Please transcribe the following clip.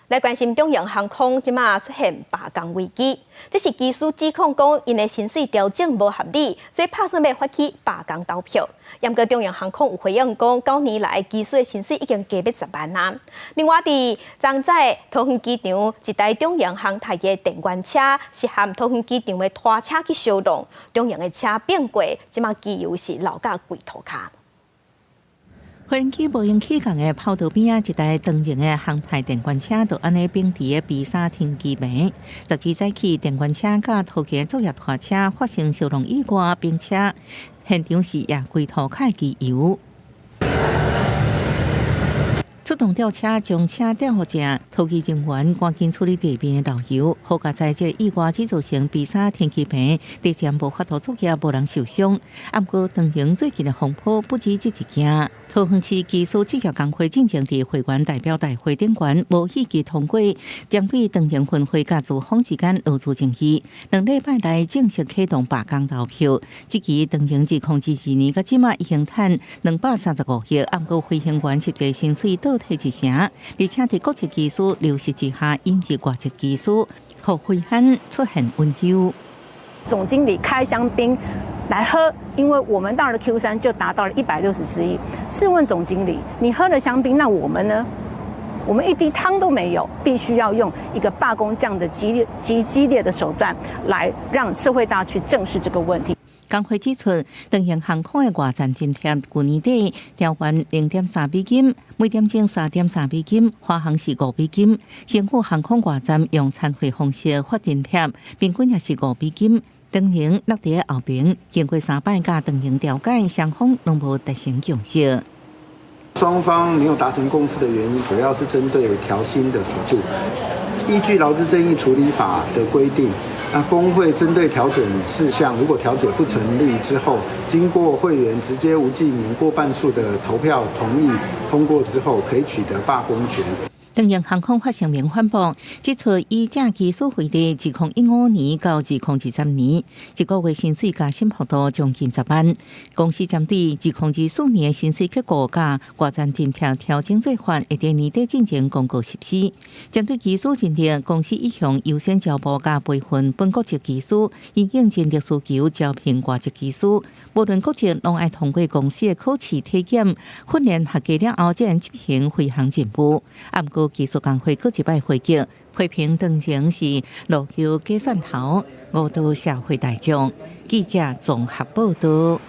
來關心長榮航空這馬出現罷工危機，這是機師指控講𪜶的薪水調整無合理，所以拍算欲發起罷工投票。毋過長榮航空有回應講，9年來機師的薪水已經加欲10萬啊。另外，佇昨早桃園機場一台長榮航太的電源車是和桃園機場的拖車去相撞，長榮的車變過，這馬機油是流甲規塗跤。飛機無閒起降的跑道邊仔，一台長榮的航太電罐車就按呢反佇个 B 三停機坪。10日早起，電罐車佮桃機作業拖車發生相撞意外，並車現場是也規塗跤機油。出動吊車將車吊予正，桃機人員趕緊處理地面的漏油。好佳哉，這個意外只造成 B 三停機坪短暫無法度作業，無人受傷。毋過長榮最近的風波不止這一件。桃園市機師職業工會進前佇會員代表大會頂懸無意決通過，針對長榮分會佮資方之間勞資爭議，2禮拜內正式啟動罷工投票。這期長榮2022年到這馬已經賺235億，毋過飛行員實際薪水倒退一成，而且佇國籍機師流失之下，引入外籍機師，予飛安出現隱憂。總經理開香檳來喝，因為我們到了 Q3就達到了164億。試問總經理，你喝了香檳，那我們呢？我們一滴湯都沒有，必須要用一個罷工這樣的激烈、極激烈的手段，來讓社會大眾去正視這個問題。工會指出，長榮航空的外站津貼，舊年底調懸0.3美金，每點鐘3.3美金，華航是5美金。星宇航空外站用餐費方式發津貼，平均也是5美金。長榮落佇後邊，經過三擺佮長榮調解，雙方攏無達成共識。雙方沒有達成共識的原因，主要是針對調薪的幅度。依據勞資爭議處理法的規定，那工會針對調整事項，如果調解不成立之後，經過會員直接無記名過半數的投票同意通過之後，可以取得罷工權。長榮航空發聲明反駁，指出以正機師為例，2015年到2023年，一個月薪水加薪幅度將近10萬。公司針對2024年的薪水結構佮外站津貼調整做法，會佇年底進前公告實施。針對機師認定，公司一向優先招募佮培訓本國籍機師，因應人力需求招聘外籍機師，無論國籍，攏愛通過公司的考試體檢、訓練合格了後，才能執行飛航任務。毋過機師工會閣一擺回擊，批評長榮是落油假蒜頭，誤導社會大眾。記者綜合報導。